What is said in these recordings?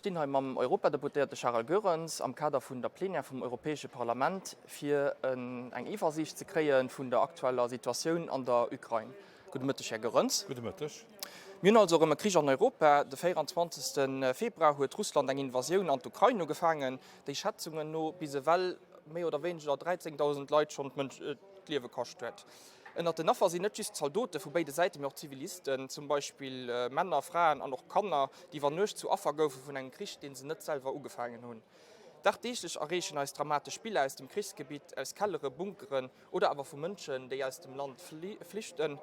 stinn hei mam Europadeputéierte Charel Goerens am Kader vun der Plenière vum Europäesche Parlament, fir eng Iwwersiicht ze kréie vun der aktueller Situatioun an der Ukrain. Gudde Mëtteg, Här Goerens. Gudde Mëtteg. Mir hunn also erëm e Krich an Europa. De 24. Februar huet Russland eng Invasioun an d'Ukrain ugefaangen, déi Schätzungen no bis ewell méi oder wéineger 13.000 Leit schonn d'Liewe kascht huet. Ënnert den Affer sinn net just Zaldote vu béide Säiten, mee och Zivilisten, zum Beispill Männer, Fraen an och Kanner, déi iwwer Nuecht zu Affer goufe vun engem Krich, dee se net selwer ugefaangen hunn. Dagdeeglech erreechen eis dramatesch Biller aus dem Krichsgebitt, aus Kellere, Bunkeren oder awer vu Mënschen, déi aus dem Land flüchten.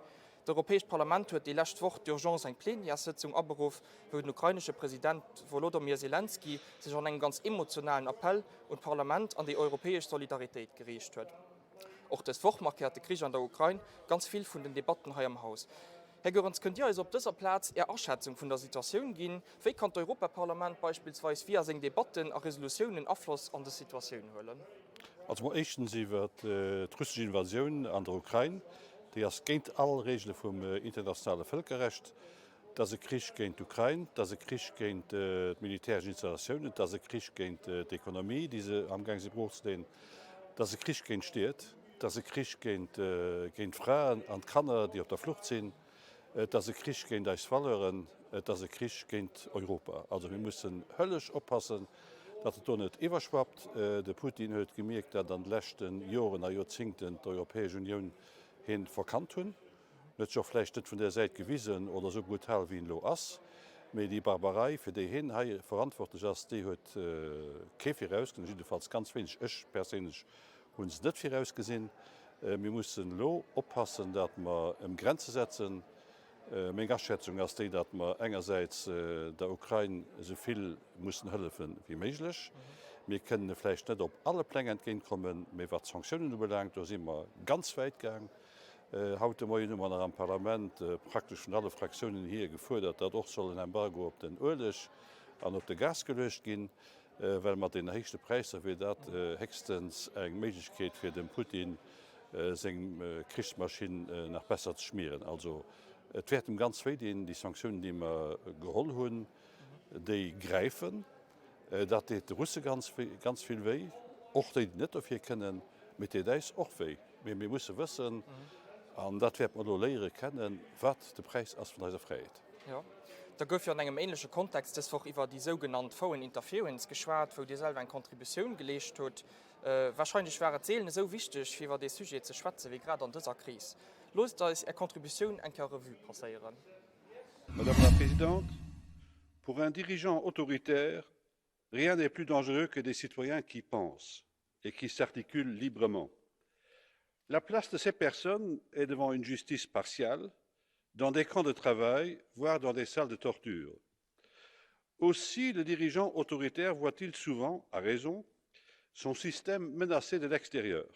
D'Europäescht Parlament huet déi lescht Woch d'urgence eng Plenièressëtzung aberuff, wou den ukrainesche President Wolodomyr Selenskyj sech an engem ganz emotionalen Appell un d'Parlament an déi europäesch Solidaritéit geriicht huet. Och dës Woch markéiert de Krich an der Ukrain ganz vill vun den Debatten hei am Haus. Här Goerens, kënnt Dir eis op dëser Plaz Är Aschätzung vun der Situatioun ginn? Wéi kann d'Europaparlament beispillsweis via seng Debatten a Resolutiounen Afloss an dës Situatioun huelen? Also mol éischtens iwwer d'russesch Invasioun an der Ukrain. Déi ass géint all Reegele vum internationale Vëlkerrecht. Et ass e Krich géint d'Ukrain, et ass e Krich géint d'militäresch Installatiounen, et ass e Krich géint d'Ekonomie, déi se amgaang si broochzeleeën. Et ass e Krich géint d'Stied, et ass e Krich géint d'Fraen an d'Kanner, déi op der Flucht sinn, et ass e Krich géint eis Valeuren, et ass e Krich géint Europa. Also mir mussen höllesch oppassen, datt et do net iwwerschwappt. De Putin huet gemierkt, datt an de leschte Joren a Joerzingten d'Europäesch Unioun hien verkannt hunn. En huet sech och vläicht net vun där Säit gewisen oder esou brutal wéi en elo ass, mee déi Barbarei, fir déi hien hei verantwortlech ass, déi huet kee virausgesinn, jiddefalls ganz wéineg. Ech perséinlech hu se net virausgesinn. Mir mussen elo oppassen, datt mer em Grenze setzen. Meng Aschätzung ass déi, datt mer engersäits der Ukrain esou vill mussen hëllefe wéi méiglech. Mir kënnen vläicht net op alle Pläng entgéintkommen, mee wat d'Sanktiounen ubelaangt, do si mer ganz wäit gaang. Haut de Moien hu mer nach am Parlament praktesch vun alle Fraktiounen hier gefuerdert, datt och soll en Embargo op den Ueleg an op de Gas geluecht ginn, well mat deenen héichte Präisser wier dat héchstens eng Méiglechkeet fir dem Putin seng Krichsmaschinn nach besser ze schmieren. Also et wäert em ganz wéi dinn, déi Sanktiounen déi mer geholl hunn, déi gräifen. Dat deet de Russe ganz, ganz vill wéi, och déi, déi net dofir kënnen, mee et deet äis och wéi. Mee mir musse wëssen, an dat wäerte mer elo léiere kennen, wat de Präis ass vun eiser Fräiheet. Jo, da gouf jo an engem ähnleche Kontext dës Woch iwwer déi sougenannt Foreign Interference geschwat, wou Dir selwer eng Contributioun geleescht hutt. Wahrscheinlech war et seelen esou wichteg, fir iwwer dee Sujet ze schwätzen, wéi grad an dëser Kris. Loosst eis Är Contributioun eng Kéier Revue passéieren. Madame la Présidente, pour un dirigeant autoritaire, rien n'est plus dangereux que des citoyens qui pensent et qui s'articulent librement. La place de ces personnes est devant une justice partiale, dans des camps de travail, voire dans des salles de torture. Aussi le dirigeant autoritaire voit-il souvent, à raison, son système menacé de l'extérieur.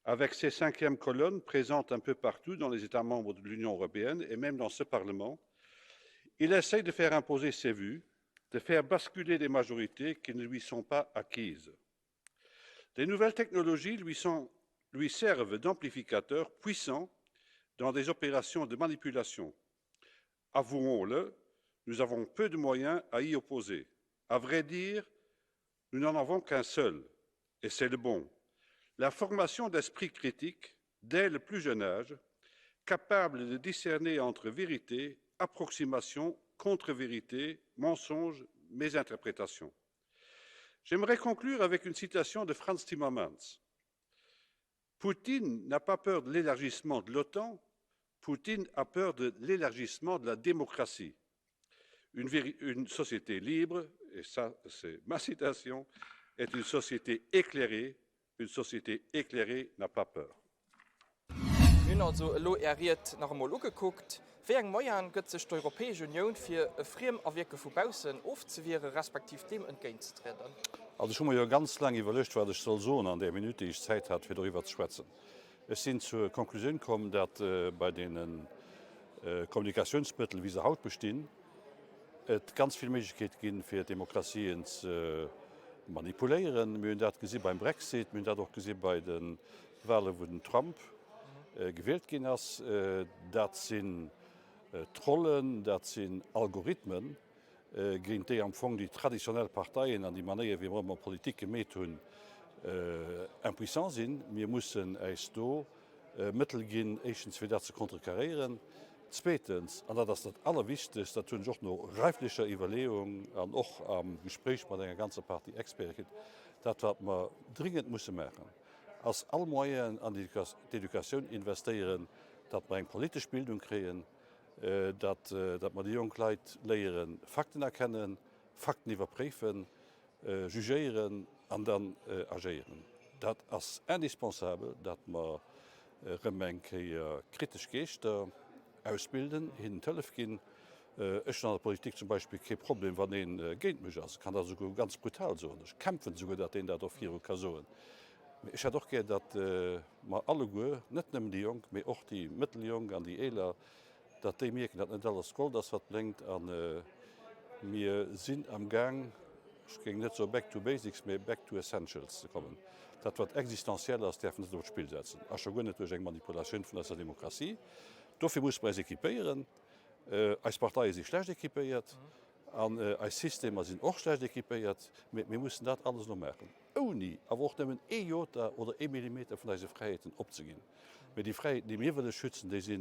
Avec ses cinquièmes colonnes présentes un peu partout dans les États membres de l'Union européenne et même dans ce Parlement, il essaye de faire imposer ses vues, de faire basculer des majorités qui ne lui sont pas acquises. Les nouvelles technologies lui, sont, lui servent d'amplificateurs puissants dans des opérations de manipulation. Avouons-le, nous avons peu de moyens à y opposer. À vrai dire, nous n'en avons qu'un seul, et c'est le bon. La formation d'esprit critique dès le plus jeune âge, capable de discerner entre vérité, approximation, contre-vérité, mensonge, mésinterprétation. J'aimerais conclure avec une citation de Franz Timmermans. Poutine n'a pas peur de l'élargissement de l'OTAN, Poutine a peur de l'élargissement de la démocratie. Une, une société libre, et ça c'est ma citation, est une société éclairée. Une société éclairée n'a pas peur. Mir hunn also elo Är Ried nach emol ugekuckt. Wéi eng Moyene gëtt sech d'Europäesch Unioun, fir e Friemawierke vu baussen ofzewiere respektiv deem entgéintzetrieden? Also ech hu mer jo ganz laang iwwerluecht, wat ech soll soen an där Minutt, déi ech Zäit hat, fir doriwwer ze schwätzen. Ech sinn zur Konklusioun komm, datt bei deene Kommunikatiounsmëttel, wéi se haut bestinn, et ganz vill Méiglechkeete ginn, fir d'Demokratien ze manipuléieren. Mir hunn dat gesi beim Brexit, mir hunn dat och gesi bei de Wale wou den Trump gewielt ginn ass. Dat sinn Trollen, dat sinn Algorithmen. géint déi am Fong déi traditionell Parteien an déi Manéier, wéi mer ëmmer Politik gemeet hunn, impuissant sinn. Mir mussen äis do Mëttel ginn, éischtens fir dat ze contrecarréieren, zweetens, an dat ass dat Allerwichtegst, dat hunn ech och no reiflecher Iwwerleeung an och am Gespréich mat enger ganzer Partie Experte kritt, dat wat mer dringend musse maachen, ass all Moyenen an d'Educatioun investéieren, datt mer eng politesch Bildung kréien, datt mer déi jonk Leit léieren, Fakten erkennen, Fakten iwwerpréifen, jugéieren an dann agéieren. Dat ass indispensabel, datt mer erëm eng Kéier kritesch Geeschter ausbilden, hinnen d'Hëllef ginn. Ech hunn an der Politik zum Beispill kee Problem, wann ee géint mech ass. Ech kann dat esouguer ganz brutal soen. Ech kämpfen esouguer, datt deen dat och viru ka soen. Mee ech hätt och gär, datt mer alleguer, net nëmmen déi Jonk, mee och déi Mëtteljonk an déi Eeler, datt déi mierken, datt net alles Gold ass, wat blénkt. A mir sinn am Gaang, ech géing net soe back to basics, mee back to essentials ze kommen. Dat, wat existentiell ass, däerf net op d'Spill setzen, a scho guer net duerch eng Manipulatioun vun eiser Demokratie. Dofir musse mer eis équipéieren. Eis Parteie si schlecht équipéiert an eis Systemer sinn och schlecht équipéiert, mee mir mussen dat alles elo maachen, ouni awer och nëmmen ee Jota oder ee Millimeter vun eise Fräiheeten opzeginn. Mee déi Fräiheeten, déi mir wëlle schützen, déi si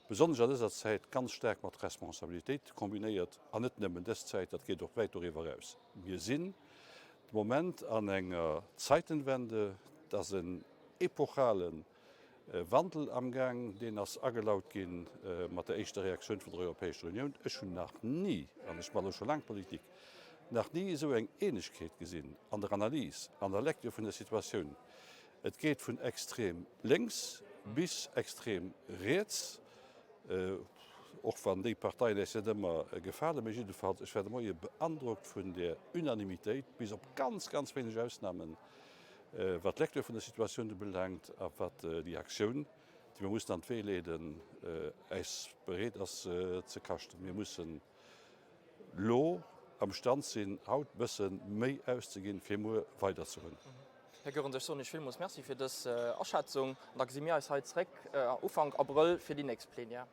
besonnesch an dëser Zäit ganz staark mat Responsabilitéit kombinéiert, an net nëmmen dës Zäit, dat geet och wäit doriwwer eraus. Mir sinn de Moment an enger Zeitenwende, et ass en epochale Wandel amgaang, deen ass agelaut gi mat der éischter Reaktioun vun der Europäescher Unioun. Ech hunn nach ni, an ech maache elo scho laang Politik, nach ni esou eng Eenegkeet gesinn an der Analys, an der Lecture vun der Situatioun. Et geet vun extrem lénks bis extrem riets, och wann déi Parteien äis net ëmmer gefalen, mee jiddefalls, ech war de Moie beandrockt vun där Unanimitéit, bis op ganz, ganz wéineg Ausnamen, wat d'Lecture vun der Situatioun ubelaangt a wat déi Aktioun, déi mer mussen an d'Wee leeden, äis bereet ass ze kaschten. Mir mussen lo am Stand sinn, haut bësse méi auszeginn, fir muer weider ze hunn. Här Goerens, ech soen Iech villmools Merci fir dës Aschätzung an da gesi mir eis hei zréck Ufank Abrëll fir déi nächst Plenière.